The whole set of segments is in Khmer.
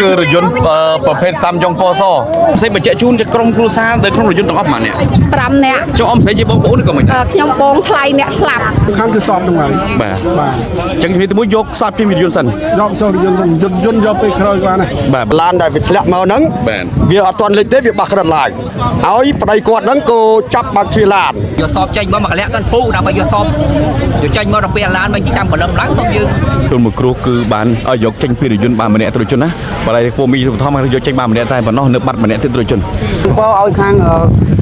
គឺរថយន្តប្រភេទសាំយ៉ុងពណ៌សផ្សេងបញ្ជាក់ជូនជាក្រុមគ្រួសារនៅក្នុងរថយន្តទាំងអស់ប៉ុន្មានអ្នក 5នាក់ ចុះអ៊ំស្រីជាបងប្អូនឬក៏មិនដែរ ខ្ញុំបងថ្លៃអ្នកស្លាប់ ខាងគឺសពហ្នឹងហើយ បាទ បាទ អញ្ចឹងជំរាបទីមួយយកសពពីរថយន្តសិន យកសូរយន្តយន្តយន្តយកពេលក្រោយបានហើយ បាទ ឡានដែលវាធ្លាក់មកហ្នឹង បាទ វាអត់ទាន់លេចទេវាបាក់ក្រិតឡើងហើយប្តីគាត់ហ្នឹងក៏ចាប់បាក់ទ្វារឡាន យកសពចេញមកមួយកលៈកាន់ធូដើម្បីយកសពយកចេញមកដល់ពេលអាឡានមកចាំព្រលឹមឡើងសពយើង ជនមួយគ្រោះគឺបានឲ្យយកចេញពីរថយន្តបានម្នាក់ត្រជនណាបើតែពួកមីធម្មយកចេញបានម្នាក់តែប៉ុណ្ណោះនៅបាត់ម្នាក់ទៀតត្រជន បើឲ្យខាង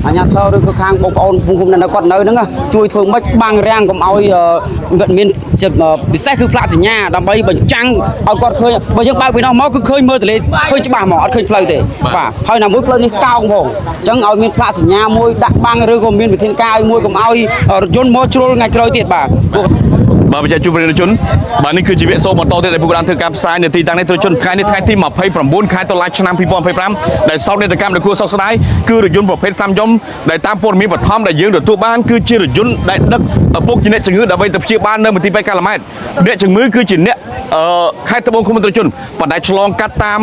អាជ្ញាធរឬក៏ខាងបងប្អូនភូមិឃុំនៅគាត់នៅហ្នឹងជួយធ្វើម៉េចបាំងរាំងកុំឲ្យមានពិសេសគឺផ្លាកសញ្ញាដើម្បីបញ្ចាំងឲ្យគាត់ឃើញបើយើងបើកពីនោះមកគឺឃើញមើលទលេឃើញច្បាស់ហ្មងអត់ឃើញផ្លូវទេបាទហើយណាមួយផ្លូវនេះកោងផងអញ្ចឹងឲ្យមានផ្លាកសញ្ញាមួយដាក់បាំងឬក៏មានវិធានការឲ្យមួយកុំឲ្យរថយន្តមកជ្រុលថ្ងៃក្រោយទៀតបាទ បាទប្រជាជនប្រជាជនបាទនេះគឺជាវគ្គសូមបន្តទៀតដែលពួកគាត់បានធ្វើការផ្សាយនៅទីតាំងនេះប្រជាជនថ្ងៃនេះថ្ងៃទី29ខែតុលាឆ្នាំ2025ដែលសោកនាដកម្មដ៏គួរសោកស្ដាយគឺរថយន្តប្រភេទសាំយ៉ុំដែលតាមព័ត៌មានបឋមដែលយើងទទួលបានគឺជារថយន្តដែលដឹកឪពុកជាអ្នកជំងឺដើម្បីទៅព្យាបាលនៅមន្ទីរពេទ្យកាឡាម៉ែតអ្នកជំងឺគឺជាអ្នកអឺខេត្តត្បូងឃ្មុំប្រជាជនប៉ុន្តែឆ្លងកាត់តាម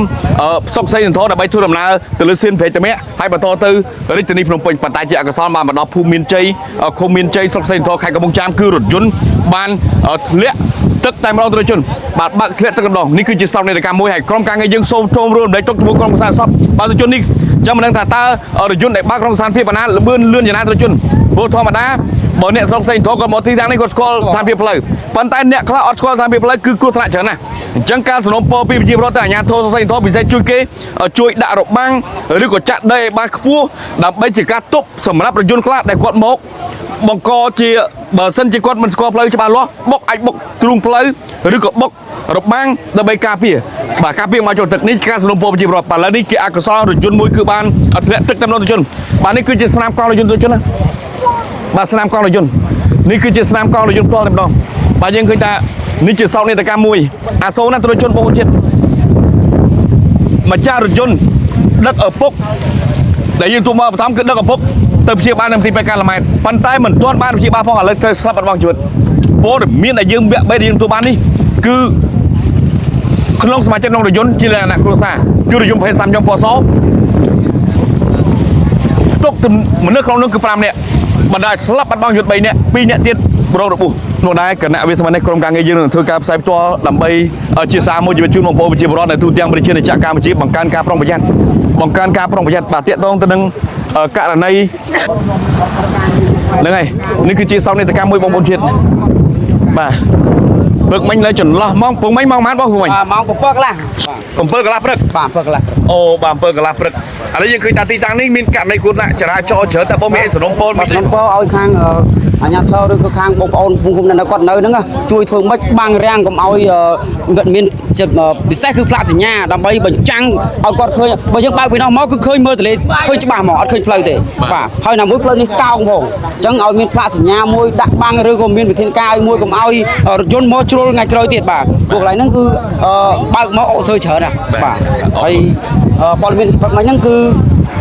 ស្រុកសីសន្ធរដើម្បីធ្វើដំណើរទៅលើសៀនព្រែកតាមាក់ហើយបន្តទៅរាជធានីភ្នំពេញប៉ុន្តែជាអកុសលបានមកដល់ភូមិមានជ័យឃុំមានជ័យស្រុកសីសន្ធរខេត្តកំពង់ចាមគឺរថយន្តបានធ្លាក់ទឹកតែម្ដងប្រជាជនបាទបើកធ្លាក់ទឹកម្ដងនេះគឺជាសោកនាដកម្មមួយហើយក្រុមការងារយើងសូមចូលរួមដើម្បីទុកជាមួយក្រុមកសាសពបាទប្រជាជននេះចាំមិនដឹងថាតើរថយន្តដែលបើកក្នុងស្ថានភាពបណ្ណាលឿនលឿនយ៉ាងណាប្រជាជនព្រោះធម្មតាបើអ្នកស្រុកសេងធរគាត់មកទីតាំងនេះគាត់ស្គាល់ស្ថានភាពផ្លូវប៉ុន្តែអ្នកខ្លះអត់ស្គាល់ស្ថានភាពផ្លូវគឺគ្រោះថ្នាក់ច្រើនណាស់អញ្ចឹងការសំណូមពរពីប្រជាពលរដ្ឋទៅអាជ្ញាធរស្រុកសេងធរពិសេសជួយគេជួយដាក់របាំងឬក៏ចាក់ដីឲ្យបានខ្ពស់ដើម្បីជាការទប់សម្រាប់រថយន្តខ្លះដែលគាត់មកបង្កជាបើសិនជាគាត់មិនស្គាល់ផ្លូវច្បាស់លាស់បុកអាចបុកទ្រូងផ្លូវឬក៏បុករបាំងដើម្បីការពារបាទការពារមកចូលទឹកនេះការសំណូមពរប្រជាពលរដ្ឋបាទឥឡូវនេះជាអកុសលរថយន្តមួយគឺបានធ្លាក់ទឹកតែម្ដងរថយន្តបាទនេះគឺជាស្នាមកង់រថយន្តរថយន្តណាបាទស្នាមកង់រថយន្តនេះគឺជាស្នាមកង់រថយន្តផ្ទាល់តែម្ដងបាទយើងឃើញថានេះជាសោកនាដកម្មមួយអាសូរណាស់រថយន្តបងប្អូនជាតិម្ចាស់រថយន្តដឹកឪពុក ដែលយើងទូមកបឋមគឺដឹកឪពុកទៅព្យាបាលនៅមន្ទីរពេទ្យកាឡាម៉ែតប៉ុន្តែមិនទាន់បានព្យាបាលផងឥឡូវត្រូវស្លាប់បាត់បង់ជីវិតព័ត៌មានដែលយើងវគ្គ3ដែលយើងទទួលបាននេះគឺក្នុងសមាជិកក្នុងរថយន្តជាលក្ខណៈគ្រួសារគឺរថយន្តប្រភេទសាំយ៉ុងពណ៌សទុកទៅមនុស្សក្នុងនោះគឺ5នាក់បណ្ដាលស្លាប់បាត់បង់ជីវិត3នាក់2នាក់ទៀតរងរបួសនោះដែរគណៈវិស្វនេះក្រុមការងារយើងនឹងធ្វើការផ្សាយផ្ទាល់ដើម្បីជាសារមួយជីវិតជូនបងប្អូនប្រជាពលរដ្ឋនៅទូទាំងប្រជាណាចក្រកម្ពុជាបង្កើនការប្រុងប្រយ័ត្នបង្កើនការប្រុងប្រយ័ត្នបាទតាក់ទងទៅនឹងករណីហ្នឹងហើយនេះគឺជាសោកនាដកម្មមួយបងប្អូនជាតិបាទព្រឹកមិញនៅចន្លោះម៉ោងព្រឹកមិញម៉ោងប៉ុន្មានបងព្រឹកមិញ បាទម៉ោង7កន្លះ 7កន្លះព្រឹក បាទ7កន្លះ អូបាទ7កន្លះព្រឹកឥឡូវយើងឃើញថាទីតាំងនេះមានករណីគ្រោះថ្នាក់ចរាចរណ៍ច្រើនតែបងមានអីសំណូមពរមាន ខ្ញុំពរឲ្យខាងអាជ្ញាធរឬក៏ខាងបងប្អូនភូមិឃុំនៅគាត់នៅហ្នឹងជួយធ្វើម៉េចបាំងរាំងកុំឲ្យមានពិសេសគឺផ្លាកសញ្ញាដើម្បីបញ្ចាំងឲ្យគាត់ឃើញបើយើងបើកពីនោះមកគឺឃើញមើលទលេឃើញច្បាស់ហ្មងអត់ឃើញផ្លូវទេបាទហើយណាមួយផ្លូវនេះកោងផងអញ្ចឹងឲ្យមានផ្លាកសញ្ញាមួយដាក់បាំងឬក៏មានវិធានការឲ្យមួយកុំឲ្យរថយន្តមកជ្រុលថ្ងៃក្រោយទៀតបាទពួកកន្លែងហ្នឹងគឺបើកមកអុកសើច្រើនណាស់បាទហើយព័ត៌មានព្រឹកមិញហ្នឹងគឺ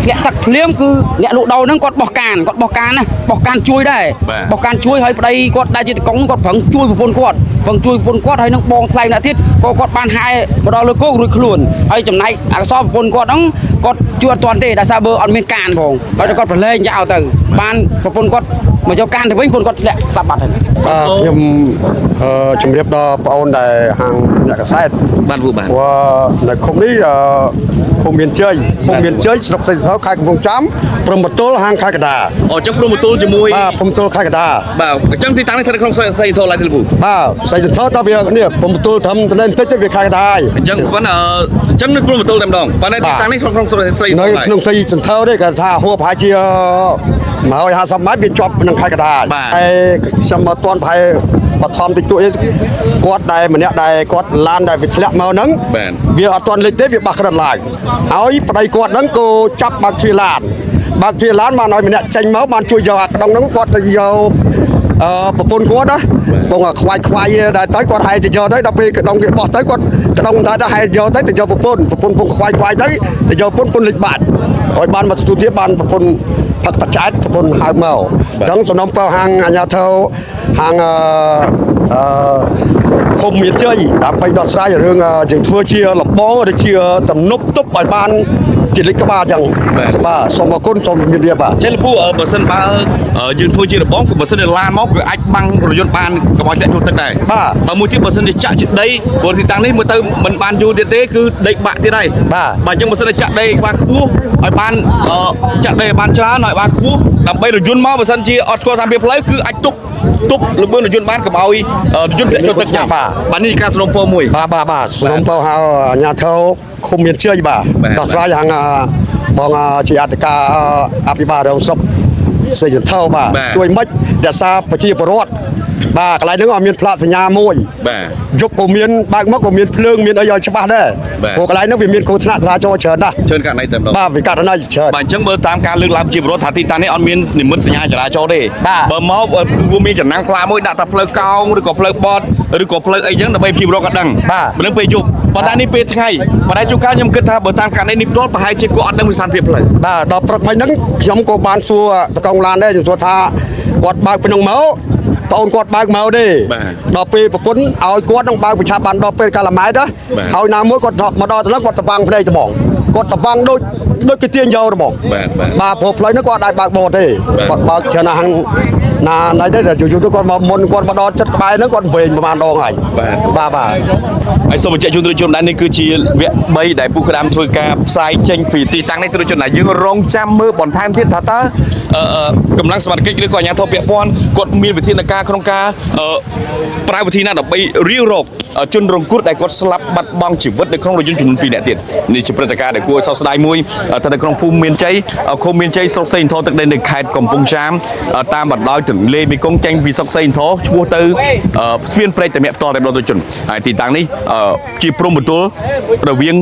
ធ្លាក់ទឹកភ្លាមគឺអ្នកលក់ដូរហ្នឹងគាត់បោះកានគាត់បោះកានណាបោះកានជួយដែរបោះកានជួយហើយប្តីគាត់ដែលជាតកងគាត់ប្រឹងជួយប្រពន្ធគាត់ប្រឹងជួយប្រពន្ធគាត់ហើយនឹងបងថ្លៃអ្នកទៀតក៏គាត់បានហែមកដល់លើគោករួចខ្លួនហើយចំណែកអក្សរប្រពន្ធគាត់ហ្នឹងគាត់ជួយអត់ទាន់ទេដោយសារបើអត់មានកានផងហើយតែគាត់ប្រឡែងយ៉ាវទៅបានប្រពន្ធគាត់មកយកកានទៅវិញប្រពន្ធគាត់ធ្លាក់ស្លាប់បាត់ហើយ បាទខ្ញុំជម្រាបដល់បងអូនដែលហាងអ្នកកសែត បាទពូបាទ ព្រោះនៅឃុំនេះឃុំមានជ័យឃុំមានជ័យស្រុកសីសោខេត្តកំពង់ចាមព្រំប្រទល់ហាងខេត្តកណ្ដាល អូអញ្ចឹងព្រមទល់ជាមួយ បាទព្រំប្រទល់ខេត្តកណ្ដាល បាទអញ្ចឹងទីតាំងនេះស្ថិតនៅក្នុងសីធរឡៃទិលពូ បាទសីសន្ធរតើវានេះព្រំប្រទល់ត្រឹមតែបន្តិចទេវាខេត្តកណ្ដាលហើយ អញ្ចឹងប៉ុន្តែអញ្ចឹងនៅព្រមទល់តែម្ដងប៉ុន្តែទីតាំងនេះក្នុងក្នុងស្រុកសីធ នៅ រឡៃ ក្នុងសីសន្ធរទេគាត់ថាហួរប្រហែលជា150ម៉ែត្រវាជាប់នឹងខេត្តកណ្ដាលហើយខ្ញុំមកទាន់ប្រហែលបឋមតិចតួចទេគាត់ដែលម្នាក់ដែលគាត់ឡានដែលវាធ្លាក់មកហ្នឹងវាអត់ទាន់លេចទេវាបាក់ក្រិតឡើងហើយប្តីគាត់ហ្នឹងក៏ចាប់បាក់ទ្វារឡានបាក់ទ្វារឡានបានឲ្យម្នាក់ចេញមកបានជួយយកអាក្ដុងហ្នឹងគាត់ទៅយកអឺប្រពន្ធគាត់ណាបងខ្វាយខ្វាយដែរទៅគាត់ហែទៅយកទៅដល់ពេលក្ដុងគេបោះទៅគាត់ក្ដុងដែរទៅហែយកទៅទៅយកប្រពន្ធប្រពន្ធពងខ្វាយខ្វាយទៅទៅយកប្រពន្ធប្រពន្ធលេចបាត់ឲ្យបានមកស្ទូទៀតបានប្រពន្ធផឹកទឹកឆ្អែតប្រពន្ធហៅមកអញ្ចឹងសំណុំពរហាងអាញាធរហាងអឺ ឃុំមានជ័យដើម្បីដោះស្រាយរឿងយើងធ្វើជាលបងឬជាទំនប់ទប់ឲ្យបានជាលេខក្បាលអញ្ចឹងបាទសូមអរគុណសូមជំរាបលាបាទ ចេះលពូបើសិនបើយើងធ្វើជារបងក៏បើសិនជាឡានមកវាអាចបាំងរថយន្តបានកុំឲ្យធ្លាក់ចូលទឹកដែរ បាទ បើមួយទៀតបើសិនជាចាក់ជាដីព្រោះទីតាំងនេះមើលទៅមិនបានយូរទៀតទេគឺដីបាក់ទៀតហើយ បាទ បាទអញ្ចឹងបើសិនជាចាក់ដីឲ្យបានខ្ពស់ឲ្យបានចាក់ដីឲ្យបានច្រើនឲ្យបានខ្ពស់ដើម្បីរថយន្តមកបើសិនជាអត់ស្គាល់តាមវាផ្លូវគឺអាចទប់ទប់ល្បឿនរថយន្តបានកុំឲ្យរថយន្តធ្លាក់ចូលទឹកចឹងបាទនេះការសំណូមពរមួយ បាទបាទបាទសូមពរហៅអាជ្ញាធរឃុំមានជ័យបាទ បាទ ដោះស្រាយខាងបងជាអធិការអភិបាលរងស្រុកសេចន្ធរបាទ បាទ ជួយមិនរក្សាប្រជាពលរដ្ឋបាទកន្លែងហ្នឹងអត់មានផ្លាកសញ្ញាមួយ បាទ យប់ក៏មានបើកមកក៏មានភ្លើងមានអីឲ្យច្បាស់ដែរ បាទ ព្រោះកន្លែងហ្នឹងវាមានគ្រោះថ្នាក់ចរាចរណ៍ច្រើនណាស់ ជឿនករណីតែម្ដង បាទវាករណីច្រើន បាទអញ្ចឹងមើលតាមការលើកឡើងជាប្រវត្តិថាទីតាំងនេះអត់មាននិមិត្តសញ្ញាចរាចរណ៍ទេ បាទ បើមកគឺវាមានចំណាំងផ្លាមួយដាក់តែផ្លូវកោងឬក៏ផ្លូវបត់ឬក៏ផ្លូវអីចឹងដើម្បីជាប្រវត្តិក៏ដឹង បាទ មិនដឹងពេលយប់ប៉ុន្តែនេះពេលថ្ងៃប៉ុន្តែជួនកាលខ្ញុំគិតថាបើតាមករណីនេះផ្ទាល់ប្រហែលជាគាត់អត់ដឹងវិសានភាពផ្លូវ បាទដល់ព្រឹកមិញហ្នឹងខ្ញុំក៏បានសួរតកងឡានដែរខ្ញុំសួរថាគាត់បើកពីក្នុងមកបងអូនគាត់បើកមកទេ បាទ ដល់ពេលប្រពន្ធឲ្យគាត់នឹងបើកប្រឆាប់បានដល់ពេលកាលម៉ែត្រណា បាទ ហើយណាមួយគាត់មកដល់ទៅហ្នឹងគាត់តបាំងភ្នែកត្មងគាត់តបាំងដូចដូចគេទាញយកត្មង បាទបាទ បាទព្រោះផ្លូវហ្នឹងគាត់អាចបើកបោទេ បាទ គាត់បើកច្រើនណាស់ហ្នឹងណាណៃទេយូរយូរទៅគាត់មកមុនគាត់មកដល់ចិត្តក្បែរហ្នឹងគាត់វែងប្រហែលដងហើយ បាទ បាទបាទ ហើយសូមបញ្ជាក់ជូនទ្រជនដែរនេះគឺជាវគ្គ3ដែលពូក្តាមធ្វើការផ្សាយចេញពីទីតាំងនេះទ្រជនដែលយើងរងចាំមើលបន្ថែមទៀតថាតើកម្លាំងសមត្ថកិច្ចឬក៏អាជ្ញាធរពាក់ព័ន្ធគាត់មានវិធានការក្នុងការប្រើវិធីណាដើម្បីរាវរកជនរងគ្រោះដែលគាត់ស្លាប់បាត់បង់ជីវិតនៅក្នុងរថយន្តចំនួន2នាក់ទៀតនេះជាព្រឹត្តិការណ៍ដែលគួរឲ្យសោកស្ដាយមួយស្ថិតនៅក្នុងភូមិមានជ័យឃុំមានជ័យស្រុកសេងធរទឹកដីនៅខេត្តកំពង់ចាមតាមបណ្ដោយទន្លេមេគង្គចេញពីស្រុកសេងធរឆ្ពោះទៅស្ពានព្រែកតាមាក់ផ្ទាល់តែម្ដងទៅជនហើយទីតាំងនេះជាព្រំប្រទល់រវាង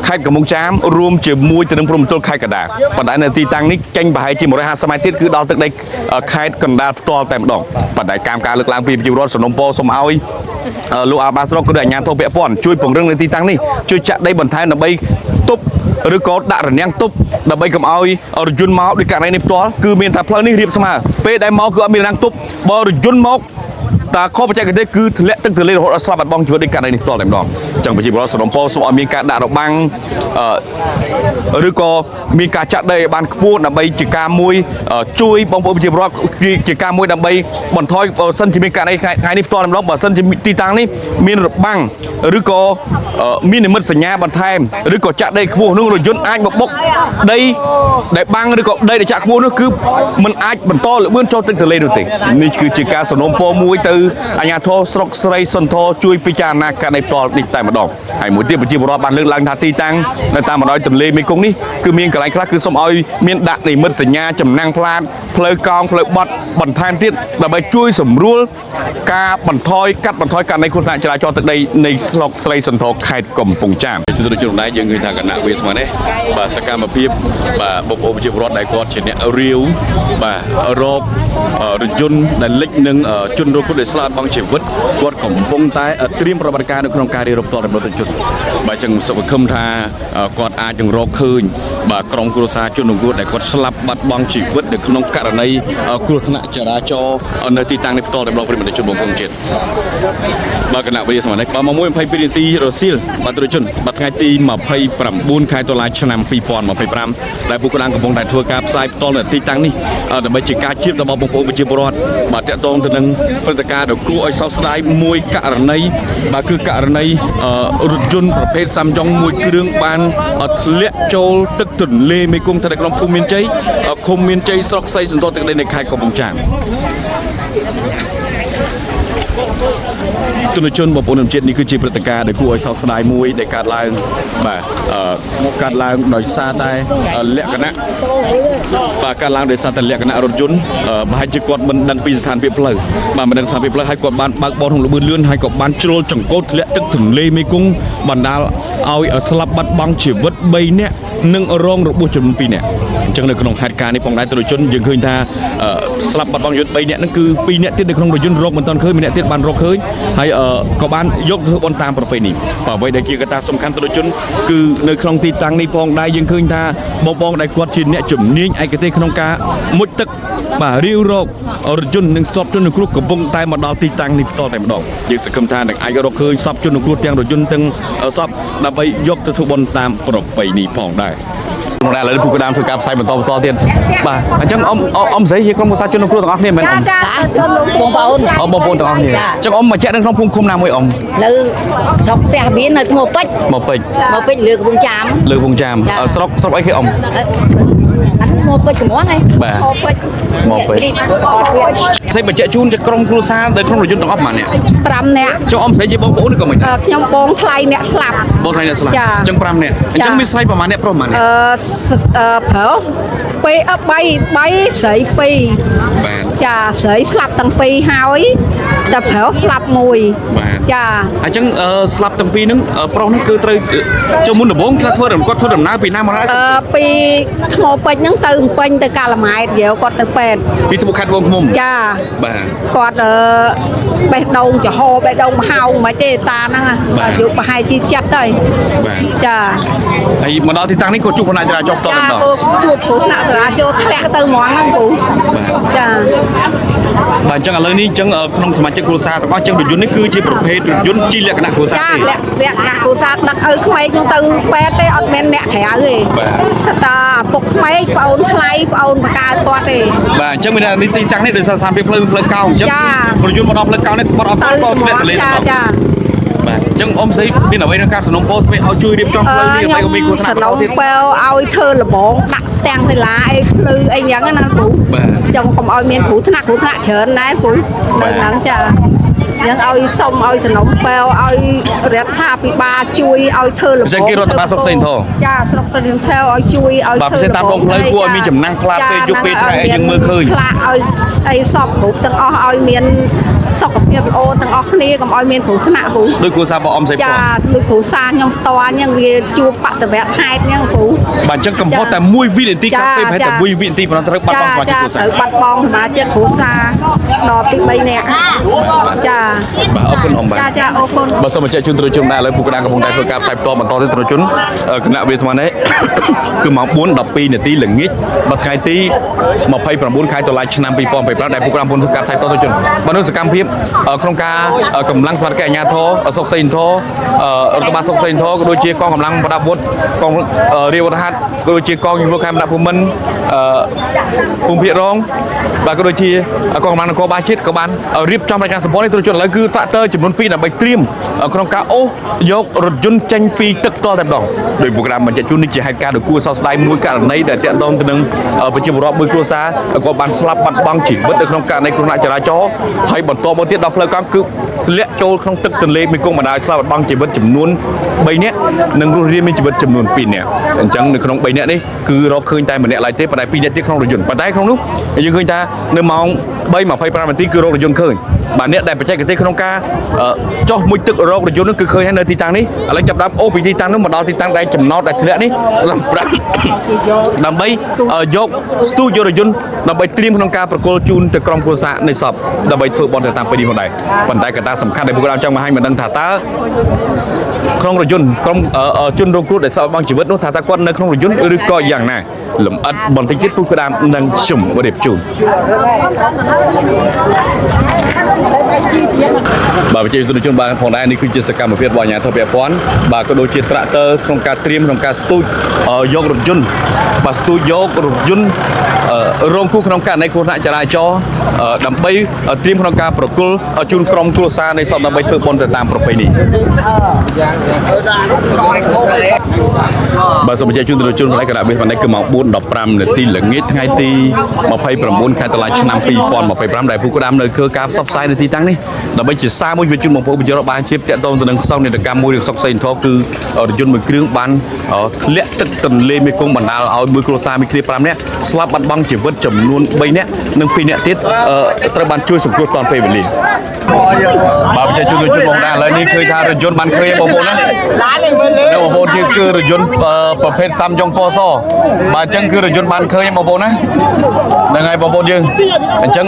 ខេត្តកំពង់ចាមរួមជាមួយទៅនឹងព្រំប្រទល់ខេត្តកណ្ដាលប៉ុន្តែនៅទីតាំងនេះចេញប្រហែលជា150ម៉ែត្រទៀតគឺដល់ទឹកដីខេត្តកណ្ដាលផ្ទាល់តែម្ដងប៉ុន្តែតាមការលើកឡើងពីប្រជាពលរដ្ឋសំណុំពរសូមឲ្យលោកអាបាស្រុកក៏ដូចអាជ្ញាធរពាក់ព័ន្ធជួយពង្រឹងនៅទីតាំងនេះជួយចាក់ដីបន្ថែមដើម្បីទប់ឬក៏ដាក់រនាំងទប់ដើម្បីកុំឲ្យរថយន្តមកដោយករណីនេះផ្ទាល់គឺមានថាផ្លូវនេះរៀបស្មើពេលដែលមកគឺអត់មានរនាំងទប់បើរថយន្តមកតាខុសបច្ចេកទេសគឺធ្លាក់ទឹកទន្លេរហូតដល់ស្លាប់បាត់បង់ជីវិតដោយករណីនេះផ្ទាល់តែម្ដងអញ្ចឹងប្រជាពលរដ្ឋសំណូមពរសូមឲ្យមានការដាក់របាំងឬក៏មានការចាក់ដីឲ្យបានខ្ពស់ដើម្បីជាការមួយជួយបងប្អូនប្រជាពលរដ្ឋជាការមួយដើម្បីបន្ថយបើសិនជាមានករណីថ្ងៃនេះផ្ទាល់តែម្ដងបើសិនជាទីតាំងនេះមានរបាំងឬក៏មាននិមិត្តសញ្ញាបន្ថែមឬក៏ចាក់ដីខ្ពស់នោះរថយន្តអាចមកបុកដីដែលបាំងឬក៏ដីដែលចាក់ខ្ពស់នោះគឺมันអាចបន្តល្បឿនចូលទឹកទន្លេនោះទេនេះគឺជាការសំណូមពរមួយទៅអាជ្ញាធរស្រុកស្រីសន្ធរជួយពិចារណាករណីផ្ទាល់នេះតែម្ដងហើយមួយទៀតប្រជាពលរដ្ឋបានលើកឡើងថាទីតាំងនៅតាមបណ្ដោយទន្លេមេគង្គនេះគឺមានកន្លែងខ្លះគឺសូមឲ្យមានដាក់និមិត្តសញ្ញាចំណាំងផ្លាតផ្លូវកោងផ្លូវបត់បន្ថែមទៀតដើម្បីជួយសម្រួលការបន្ថយកាត់បន្ថយករណីគ្រោះថ្នាក់ចរាចរណ៍ទឹកដីនៃស្រុកស្រីសន្ធរខេត្តកំពង់ចាមជនជនដែរយើងឃើញថាគណៈវាស្មើនេះបាទសកម្មភាពបាទបងប្អូនប្រជាពលរដ្ឋដែលគាត់ជាអ្នករាវបាទរករថយន្តដែលលិចនឹងជនរងគ្រោះដែលស្លាប់បង់ជីវិតគាត់កំពុងតែត្រៀមប្រតិបត្តិការនៅក្នុងការរៀបរាប់តរជនបាទអញ្ចឹងសុខខឹមថាគាត់អាចនឹងរកឃើញបាទក្រុមគ្រួសារជនរងគ្រោះដែលគាត់ស្លាប់បាត់បង់ជីវិតនៅក្នុងករណីគ្រោះថ្នាក់ចរាចរណ៍នៅទីតាំងនេះផ្ទាល់តែម្ដងប្រិយមិត្តជនបងប្អូនជាតិបាទគណៈវិទ្យាសម័យនេះបាទមក1:22នាទីរសៀលបាទទ្រជនបាទថ្ងៃទី29ខែតុលាឆ្នាំ2025ដែលពួកគាត់កំពុងតែធ្វើការផ្សាយផ្ទាល់នៅទីតាំងនេះដើម្បីជាការជ្រាបរបស់បងប្អូនប្រជាពលរដ្ឋបាទតាក់ទងទៅនឹងព្រឹត្តិការណ៍ដ៏គួរឲ្យសោកស្ដាយមួយករណីបាទគឺករណីរថយន្តប្រភេទសាំយ៉ុងមួយគ្រឿងបានធ្លាក់ចូលទឹកទន្លេមេគង្គស្ថិតនៅក្នុងភូមិមានជ័យឃុំមានជ័យស្រុកស្រីសន្ធរទឹកដីនៃខេត្តកំពង់ចាមទុនជនបងប្អូនជាតិនេះគឺជាព្រឹត្តិការណ៍ដែលគួរឲ្យសោកស្ដាយមួយដែលកើតឡើងបាទកើតឡើងដោយសារតែលក្ខណៈបាទកើតឡើងដោយសារតែលក្ខណៈរថយន្តប្រហែលជាគាត់មិនដឹងពីស្ថានភាពផ្លូវបាទមិនដឹងស្ថានភាពផ្លូវហើយគាត់បានបើកបរក្នុងល្បឿនលឿនហើយក៏បានជ្រុលចង្កូតធ្លាក់ទឹកទន្លេមេគង្គបណ្ដាលឲ្យស្លាប់បាត់បង់ជីវិត3នាក់និងរងរបួសចំនួន2នាក់អញ្ចឹងនៅក្នុងហេតុការណ៍នេះផងដែរទុនជនយើងឃើញថាស្លាប់បាត់បង់ជីវិត3នាក់ហ្នឹងគឺ2នាក់ទៀតនៅក្នុងរថយន្តរកមិនទាន់ឃើញម្នាក់ទៀតបានរកឃើញ ហើយអឺក៏បានយកទៅធ្វើបុណ្យតាមប្រពៃណីបើអ្វីដែលជាកត្តាសំខាន់ទៅជនគឺនៅក្នុងទីតាំងនេះផងដែរយើងឃើញថាបងបងដែលគាត់ជាអ្នកជំនាញឯកទេសក្នុងការមុជទឹកបាទរាវរករថយន្តនិងសពជនរងគ្រោះកំពុងតែមកដល់ទីតាំងនេះផ្ទាល់តែម្ដងយើងសង្ឃឹមថានឹងអាចរកឃើញសពជនរងគ្រោះទាំងរថយន្តទាំងសពដើម្បីយកទៅធ្វើបុណ្យតាមប្រពៃណីផងដែរក្នុងដែរឥឡូវនេះពូកដាមធ្វើការផ្សាយបន្តបន្តទៀតបាទអញ្ចឹងអ៊ំអ៊ំស្រីជាក្រុមគ្រួសារជនរងគ្រោះទាំងអស់គ្នាមែនអ៊ំ បងប្អូន អ៊ំបងប្អូនទាំងអស់គ្នាអញ្ចឹងអ៊ំមកជាក់នៅក្នុងភូមិឃុំណាមួយអ៊ំ នៅស្រុកផ្ទះវានៅថ្មពេជ្រ មកពេជ្រ មកពេជ្រលើកំពង់ចាម លើកំពង់ចាម ចា អឺស្រុកស្រុកអីគេអ៊ំ អាថ្មពេជ្រចំងហី បាទ ថ្មពេជ្រ មកពេជ្រ រីកអត់វា ស្រីបញ្ជាក់ជូនជាក្រុមគ្រួសារនៅក្នុងរថយន្តទាំងអស់ប៉ុន្មានអ្នក 5នាក់ ចុះអ៊ំស្រីជាបងប្អូនឬក៏មិនដែរ អឺខ្ញុំបងថ្លៃអ្នកស្លាប់ បងស្រីអ្នកស្លាប់ ចា អញ្ចឹង5នាក់អញ្ចឹង ចា មានស្រីប្រហែលអ្នកប្រុសប្រហែលអ្នក អឺសអឺប្រុសពីរអឺ3 3ស្រី2 បាទ ចាស្រីស្លាប់ទាំងពីរហើយតែប្រុសស្លាប់មួយ បាទ ចា អញ្ចឹងអឺស្លាប់ទាំងពីរហ្នឹងអឺប្រុសហ្នឹងគឺត្រូវចុះមុនដំបូងគាត់ធ្វើគាត់ធ្វើដំណើរពីណាមកណា អឺពីថ្មពេជ្រហ្នឹងទៅភ្នំពេញទៅកាល់ម៉ែតយាវគាត់ទៅពេទ្យ ពីត្បូងខេត្តវងឃ្មុំ ចា បាទ គាត់អឺបេះដូងចំហបេះដូងមហោងមិនទេតាហ្នឹង បាទ អាយុប្រហែលជាចិត្តហើយ បាទ ចា ហើយមកដល់ទីតាំងនេះក៏ជួបបណ្ដាចរាចរណ៍ផ្ទាល់តែម្ដង ពូជួបគ្រោះថ្នាក់ចរាចរណ៍ធ្លាក់ទៅហ្មងហ្នឹងពូ បាទ ចា បាទអញ្ចឹងឥឡូវនេះអញ្ចឹងអឺក្នុងសមាជិកគ្រួសារទាំងអស់អញ្ចឹងរថយន្តនេះគឺជាប្រភេទរថយន្តជាលក្ខណៈគ្រួសារ ចា ទេ លាក់លាក់ដាក់គ្រួសារដឹកឪក្មេកហ្នឹងទៅពេទ្យទេអត់មានអ្នកក្រៅទេ បាទ ស្តាឪពុកក្មេកប្អូនថ្លៃប្អូនបកើគាត់ទេ បាទអញ្ចឹងមានន័យថានេះទីតាំងនេះដោយសារស្ថានភាពផ្លូវផ្លូវកោងអញ្ចឹង ចា រថយន្តមកដល់ផ្លូវកោងនេះបាត់អត់ ទៅ ក៏ធ្លាក់ទន្លេ ចា ទៅ ចា បាទអញ្ចឹងអ៊ំស្រីមានអ្វីក្នុងការសំណូមពរធ្វើឲ្យជួយរៀបចំផ្លូវនេះដើម្បីកុំមានគ្រោះថ្នាក់ សនំ បន្តទៀត ពើឲ្យធ្វើលបងដាក់ផ្ទាំងសិលាអីភ្លឺអីចឹងណាពូ បាទ ចង់កុំឲ្យមានគ្រោះថ្នាក់គ្រោះថ្នាក់ច្រើនដែរពូ បាទ នៅហ្នឹងចាយើងឲ្យសុំឲ្យសនំពើឲ្យរដ្ឋាភិបាលជួយឲ្យធ្វើលបង ពិសេសគេរដ្ឋបាលស្រុកសេងធរ ចាស្រុកសេងធរឲ្យជួយឲ្យ បាទពិសេសតាមដងផ្លូវគួរឲ្យមានចំណាំងផ្លាតពេលយប់ពេលថ្ងៃឲ្យយើងមើលឃើញ ផ្លាកឲ្យអីសពគ្រប់ទាំងអស់ឲ្យមានសុខភាពល្អទាំងអស់គ្នាកុំឲ្យមានគ្រោះថ្នាក់ពូ ដោយគ្រួសាររបស់អ៊ំស្រីផ្ ចា ទាល់ ដូចគ្រូសាខ្ញុំផ្ទាល់ហ្នឹងវាជួបបតវៈហេតុហ្នឹងគ្រូ បាទអញ្ចឹងកំហុសតែមួយវិនាទី ចា កាហ្វេប្រហែលតែ ចា មួយវិនាទីប៉ុណ្ណោះត្រូវបាត់បង់សមាជិកគ្រួសារ ត្រូវបាត់បង់សមាជិកគ្រួសារដល់ទី3នាក់ចា បាទអរគុណអ៊ំបាទ ចាចាអរគុណ បើសូមបញ្ជាក់ជូនទ្រជនដែរឥឡូវពូកដាកំពុងតែធ្វើការផ្សាយផ្ទាល់បន្តទៅទ្រជនអឺគណៈវាថ្មនេះ គឺម៉ោង4:12នាទីល្ងាចបាទថ្ងៃទី29ខែតុលាឆ្នាំ2025ដែលពូកដាកំពុងធ្វើការផ្សាយផ្ទាល់ទ្រជនបាទនោះសកម្មភាពអឺក្នុងការអឺកម្លាំងសមត្ថកិច្ចអាជ្ញាធរសុកសេងធរអឺរដ្ឋបាលសុកសេងធរក៏ដូចជាកងកម្លាំងប្រដាប់អាវុធកងអឺរាជវត្តហត្ថក៏ដូចជាកងជំនួសខេមរៈភូមិន្ទអឺភូមិភាគរងបាទក៏ដូចជាកងកម្លាំងនគរបាលជាតិក៏បានរៀបចំរចនាសម្ព័ន្ធនេះទ្រជនឥឡូវគឺត្រាក់ទ័រចំនួន2ដើម្បីត្រៀមក្នុងការអូសយករថយន្តចេញពីទឹកផ្ទាល់តែម្ដងដោយប្រូក្រាមបញ្ជាក់ជូននេះជាហេតុការណ៍ដ៏គួរសោកស្ដាយមួយករណីដែលតាក់ទងទៅនឹងប្រជាពលរដ្ឋមួយគ្រួសារគាត់បានស្លាប់បាត់បង់ជីវិតនៅក្នុងករណីគ្រោះថ្នាក់ចរាចរណ៍ហើយបន្តមកទៀតដល់ផ្លូវកង់គឺធ្លាក់ចូលក្នុងទឹកទន្លេមេគង្គបណ្ដាលឲ្យស្លាប់បាត់បង់ជីវិតចំនួន3នាក់និងរស់រានមានជីវិតចំនួន2នាក់អញ្ចឹងនៅក្នុង3នាក់នេះគឺរកឃើញតែម្នាក់ឡើយទេប៉ុន្តែ2នាក់ទៀតក្នុងរថយន្តប៉ុន្តែក្នុងនោះយើងឃើញថានៅម៉ោង3:25នាទីគឺរករថយន្តឃើញបាទអ្នកដែលបច្ចេកទេសក្នុងការចោះមួយទឹករករថយន្តនោះគឺឃើញហើយនៅទីតាំងនេះឥឡូវចាប់ដើមអូសពីទីតាំងនោះមកដល់ទីតាំងដែលចំណោតដែលធ្លាក់នេះសម្រាប់ដើម្បីយកស្ទូចយករថយន្តដើម្បីត្រៀមក្នុងការប្រគល់ជូនទៅក្រុមគ្រួសារនៃសពដើម្បីធ្វើបុណ្យទៅតាមពេលនេះផងដែរប៉ុន្តែកត្តាសំខាន់ដែលពួកเราចង់បង្ហាញមិនដឹងថាតើក្នុងរថយន្តក្រុមជនរងគ្រោះដែលសោកបង់ជីវិតនោះថាតើគាត់នៅក្នុងរថយន្តឬក៏យ៉ាងណាលំអិតបន្តិចទៀតពូក្តាមនឹងខ្ញុំរៀបជូនបាទប្រជាជនបានផងដែរនេះគឺជាសកម្មភាពរបស់អាជ្ញាធរពាក់ព័ន្ធបាទក៏ដូចជាត្រាក់ទ័រក្នុងការត្រៀមក្នុងការស្ទូចយករថយន្តបាទស្ទូចយករថយន្តរងគ្រោះក្នុងករណីគ្រោះថ្នាក់ចរាចរណ៍ដើម្បីត្រៀមក្នុងការប្រគល់ជូនក្រុមគ្រួសារនៃសពដើម្បីធ្វើបុណ្យទៅតាមប្រពៃណីបាទសូមបញ្ជាក់ជូនទៅជនផ្នែកគណៈវិស្វនេះគឺម៉ោង4:15នាទីល្ងាចថ្ងៃទី29ខែតុលាឆ្នាំ2025ដែលពូក្តាមនៅធ្វើការផ្សព្វផ្សាយនៅទីតាំងនេះដើម្បីជាសារមួយជូនបងប្អូនប្រជារដ្ឋបានជាតាក់ទងទៅនឹងសោកនាដកម្មមួយរឿងសុកសេងធរគឺរថយន្តមួយគ្រឿងបានធ្លាក់ទឹកទន្លេមេគង្គបណ្ដាលឲ្យមួយគ្រួសារមួយគ្រា5នាក់ស្លាប់បាត់បង់ជីវិតចំនួន3នាក់និង2នាក់ទៀតត្រូវបានជួយសង្គ្រោះទាន់ពេលវេលា។ បាទប្រជាជនជនបងដែរឥឡូវនេះឃើញថារថយន្តបានឃើញបងប្អូនណានៅបងប្អូនយើងគឺរថយន្តប្រភេទសាំយ៉ុងពណ៌សបាទអញ្ចឹងគឺរថយន្តបានឃើញបងប្អូនណាហ្នឹងហើយបងប្អូនយើងអញ្ចឹង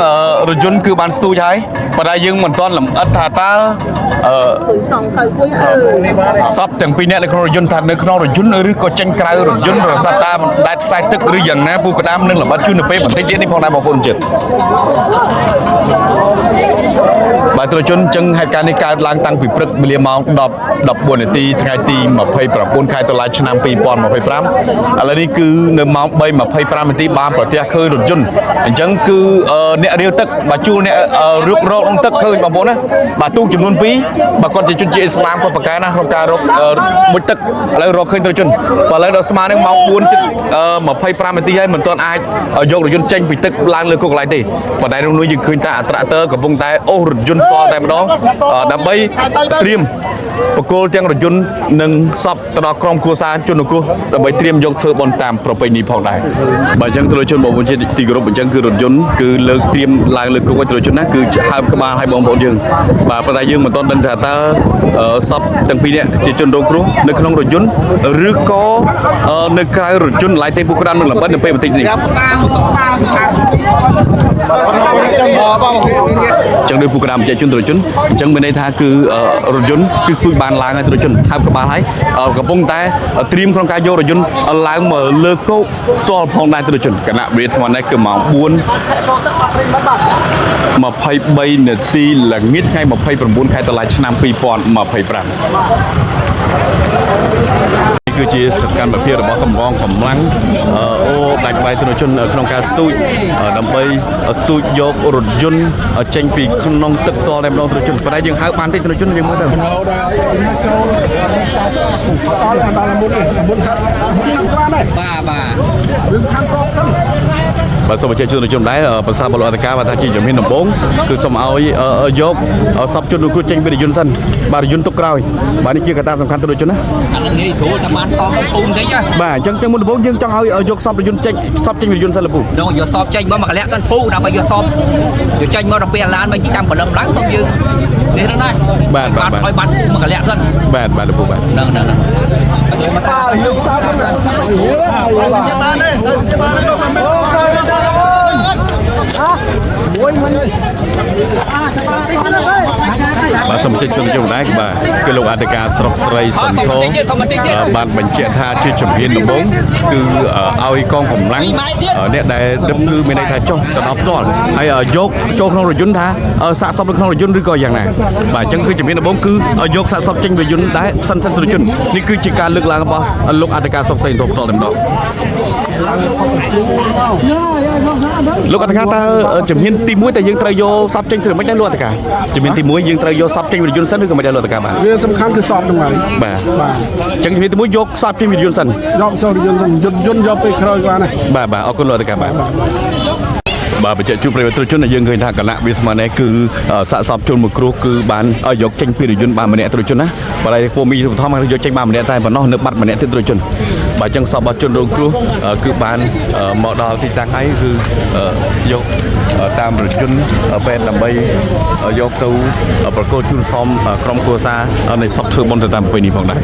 រថយន្តគឺបានស្ទូចហើយប៉ុន្តែយើងមិនទាន់លម្អិតថាតើអឺសពទាំងពីរនាក់នៅក្នុងរថយន្តថានៅក្នុងរថយន្តឬក៏ចេញក្រៅរថយន្តរសាតាមដែតខ្សែទឹកឬយ៉ាងណាពូក្តាមនឹងលម្អិតជូននៅពេលបន្តិចទៀតនេះផងដែរបងប្អូនជាតិបាទត្រជនចឹងហេតុការណ៍នេះកើតឡើងតាំងពីព្រឹកវេលាម៉ោង10 14នាទីថ្ងៃទី29ខែតុលាឆ្នាំ2025ឥឡូវនេះគឺនៅម៉ោង3:25នាទីបានប្រទះឃើញរថយន្តអញ្ចឹងគឺអ្នករាវទឹកបាទជួលអ្នករុករកក្នុងទឹកឃើញបងប្អូនណាបាទទូកចំនួន2បាទគាត់ជាជនជាតិអ៊ីស្លាមគាត់ប្រកែណាក្នុងការរកមុជទឹកឥឡូវរកឃើញរថយន្តបាទឥឡូវដល់ស្មើនឹងម៉ោង4:25នាទីហើយមិនទាន់អាចយករថយន្តចេញពីទឹកឡើងលើគោកកន្លែងទេប៉ុន្តែនោះយើងឃើញថាអត្រាទ័រកំពុងតែអូសរថយន្តផ្ទាល់តែម្ដងដើម្បីត្រៀមបកគលទាំងរថយន្តនិងសពទៅដល់ក្រុមគ្រួសារជនរងគ្រោះដើម្បីត្រៀមយកធ្វើបុណ្យតាមប្រពៃណីផងដែរបាទអញ្ចឹងត្រូវជនបងប្អូនជាទីគោរពអញ្ចឹងគឺរថយន្តគឺលើកត្រៀមឡើងលើគោកឲ្យត្រូវជនណាគឺហើបក្បាលឲ្យបងប្អូនយើងបាទប៉ុន្តែយើងមិនទាន់ដឹងថាតើសពទាំងពីរនាក់ជាជនរងគ្រោះនៅក្នុងរថយន្តឬក៏នៅក្រៅរថយន្តឡើយទេពួកក្តាននឹងលម្អិតនៅពេលបន្តិចនេះចឹងដោយពួកក្តានបញ្ជាក់ជនត្រូវជនអញ្ចឹងមានន័យថាគឺរថយន្តគឺស្ទួយបានឡើងហើយត្រូវជនហើបក្បាលហើយកំពុងតែត្រៀមក្នុងការយករថយន្តឡើងមកលើគោកផ្ទាល់ផងដែរត្រូវជនគណៈវេទស្មាននេះគឺម៉ោង4:23នាទីល្ងាចថ្ងៃ29ខែតុលាឆ្នាំ2025នេះគឺជាសកម្មភាពរបស់កម្រងកម្លាំងអូដាច់បាយទ្រជនក្នុងការស្ទូចដើម្បីស្ទូចយករថយន្តចេញពីក្នុងទឹកតតែម្ដងទ្រជនប៉ុន្តែយើងហៅបានទេទ្រជនយើងមើលទៅ បាទបាទ បាទសូមបញ្ជាក់ជូនជនដែរប្រសាបលអធិការបាទថាជាជំហានដំបូងគឺសូមឲ្យយកសពជនរងគ្រោះចេញពីរថយន្តសិនបាទរថយន្តទុកក្រោយបាទនេះជាកត្តាសំខាន់ទ្រជនណា អានឹងងាយស្រួលតែបានតធូនតិចណា បាទអញ្ចឹងចឹងមុនដំបូងយើងចង់ឲ្យយកសពរថយន្តចេញសពចេញពីរថយន្តសិនលោកពូ ដល់យកសពចេញមកមួយកលៈទៅធូដើម្បីយកសពយកចេញមកដល់ពេលអាឡានមកចាំព្រលឹមឡើងសពយើងនេះណា បាទបាទបាទ ឲ្យបានមួយកលៈសិន បាទបាទលោកពូបាទ ហ្នឹងហ្នឹងហ្នឹង បាទសូមជិះជនជនដែរបាទគឺលោកអធិការស្រុកស្រីសន្ធរបានបញ្ជាក់ថាជាជំហានដំបូងគឺឲ្យកងកម្លាំងអ្នកដែលដឹកគឺមានន័យថាចុះទៅដល់ផ្ទាល់ហើយយកចូលក្នុងរថយន្តថាសាកសពនៅក្នុងរថយន្តឬក៏យ៉ាងណាបាទអញ្ចឹងគឺជំហានដំបូងគឺយកសាកសពចេញពីរថយន្តដែរសិនសិនរថយន្តនេះគឺជាការលើកឡើងរបស់លោកអធិការស្រុកស្រីសន្ធរផ្ទាល់តែម្ដងលោកអធិការតើជំហានទី1តើយើងត្រូវយកសពចេញស្រីមិនដែរលោកអធិការជំហានទី1យើងត្រូវយកសពចេញពីរថយន្តសិនឬក៏មិនដែរលោកអធិការបាទ វាសំខាន់គឺសពហ្នឹងហើយ បាទ បាទ អញ្ចឹងជំហានទី1យកសពចេញពីរថយន្តសិន យកសពរថយន្តសិនយន្តយន្តយកពេលក្រោយក៏បានដែរ បាទបាទអរគុណលោកអធិការបាទបាទបញ្ជាក់ជួបប្រិយមិត្តជនដែលយើងឃើញថាគណៈវាស្មាននេះគឺសាកសពជនមួយគ្រោះគឺបានយកចេញពីរថយន្តបានម្នាក់ត្រជនណាបាទហើយពួកមីបឋមយកចេញបានម្នាក់តែប៉ុណ្ណោះនៅបាត់ម្នាក់ទៀតត្រជនបាទអញ្ចឹងសពរបស់ជនរងគ្រោះគឺបានមកដល់ទីតាំងហើយគឺយកតាមរថយន្តពេទ្យដើម្បីយកទៅប្រគល់ជូនសមក្រុមគ្រួសារនៃសពធ្វើបុណ្យទៅតាមប្រពៃណីផងដែរ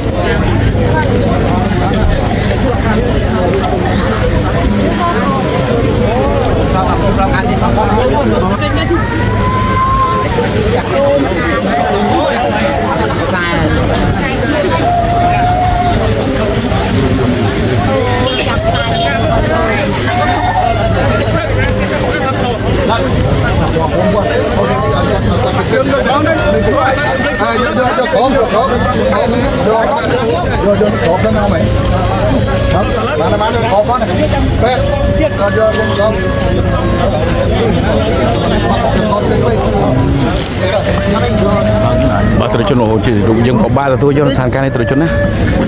បាទត្រជនអូជារូបយើងពិបាកទទួលយកស្ថានភាពនេះត្រជនណា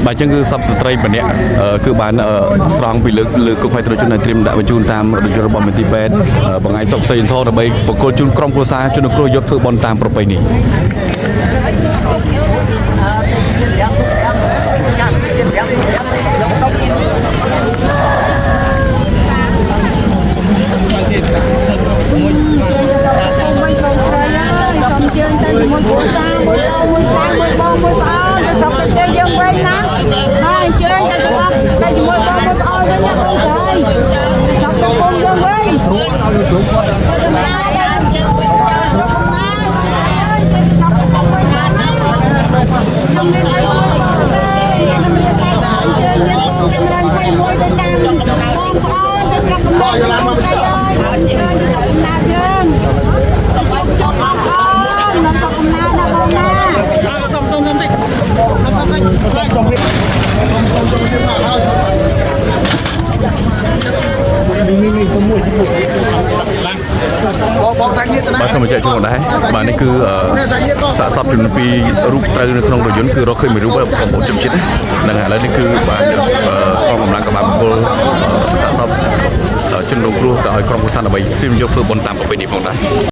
បាទអញ្ចឹងគឺសពស្ត្រីម្នាក់គឺបានស្រង់ពីលើលើគុកហើយត្រជនឲ្យត្រៀមដាក់បញ្ជូនតាមរថយន្តរបស់មន្ទីរពេទ្យបង្ហាញសុខសីលធម៌ដើម្បីបកគលជូនក្រុមគ្រួសារជនគ្រោះយកធ្វើបុណ្យតាមប្រពៃណី ជើងទៅ បាទសូមបញ្ជាក់ជូនផងដែរបាទនេះគឺអឺសាកសពចំនួន2រូបត្រូវនៅក្នុងរថយន្តគឺរកឃើញមួយរូបហើយបងប្អូនជនជាតិណាហ្នឹងហើយឥឡូវនេះគឺបានអឺកងកម្លាំងក៏បានបង្គោលអឺសាកសពជនរងគ្រោះទៅឲ្យក្រុមគ្រួសារដើម្បីត្រៀមយកធ្វើបុណ្យតាមប្រពៃណីផងដែរ។